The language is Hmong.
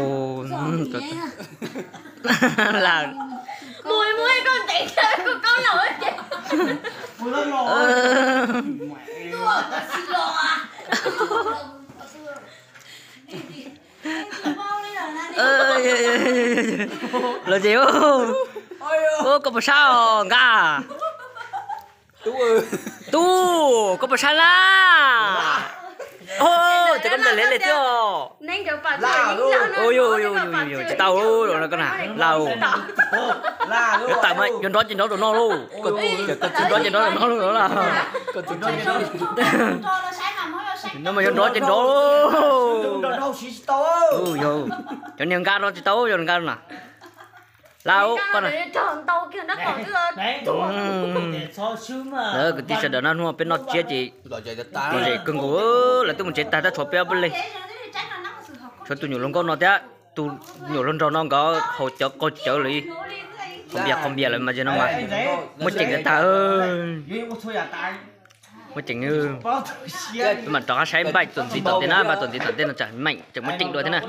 Mus mus koj ntev koj laus ces. Los ces, koj puas sab os Nkaj? Tub, koj puas sab na? Ces koj ntes le le thiab os. Tsis tau, koj na, la. Yuav tawm mas yuav nrov ces nrov rau no lauj. Yuav nrov ces nrov rau no lauj. No mas yuav nrov ces nrov lauj. Cov niag nqa no tsis tau, yog nqa na. La, koj na. Kwv tij sawv daws, no hnub peb noj tsiab ces lom zem kawg nkaus, lawv twb mus tsev tag tab tshuav peb ob peb leeg. Tshuav tus nyuam hluas nkauj no thiab, tus nyuam hluas nraug no nkawd haus cawv qaug cawv lawm, qhov npias qhov npias lawm mas no mas muaj ceem tag tag. Muaj ceem. Peb mam rov qab saib npaij txuas ntxiv tom ntej na, npaij txuas ntxiv tom ntej no tsam meem tseem muaj ceem dua thiab na.